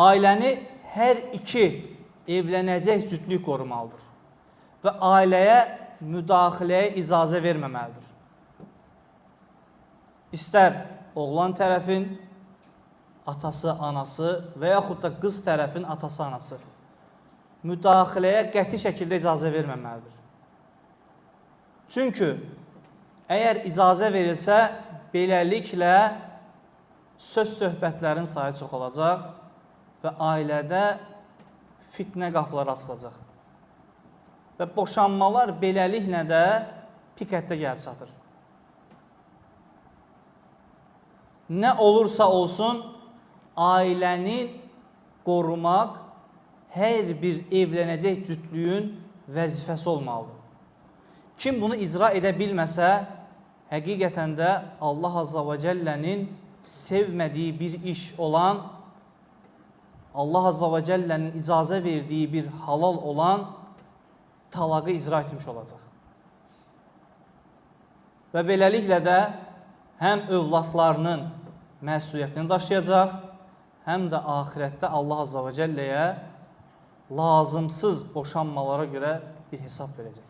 Ailəni hər iki evlənəcək cütlük qorumalıdır və ailəyə müdaxiləyə icazə verməməlidir. İstər oğlan tərəfin atası, anası və yaxud da qız tərəfin atası, anası müdaxiləyə qəti şəkildə icazə verməməlidir. Çünki əgər icazə verilsə, beləliklə söz söhbətlərin sayı çoxalacaq və ailədə fitnə qapıları açılacaq. Və boşanmalar beləliklə də pik həddə gəlib çatır. Nə olursa olsun, ailəni qorumaq hər bir evlənəcək cütlüyün vəzifəsi olmalıdır. Kim bunu icra edə bilməsə, həqiqətən də Allah Azza və Cəllənin sevmədiyi bir iş olan, Allah Azza və Cəllənin icazə verdiyi bir halal olan talağı icra etmiş olacaq. Və beləliklə də həm övladlarının məsuliyyətini daşıyacaq, həm də axirətdə Allah Azza və Cəlləyə lazımsız boşanmalara görə bir hesab verəcək.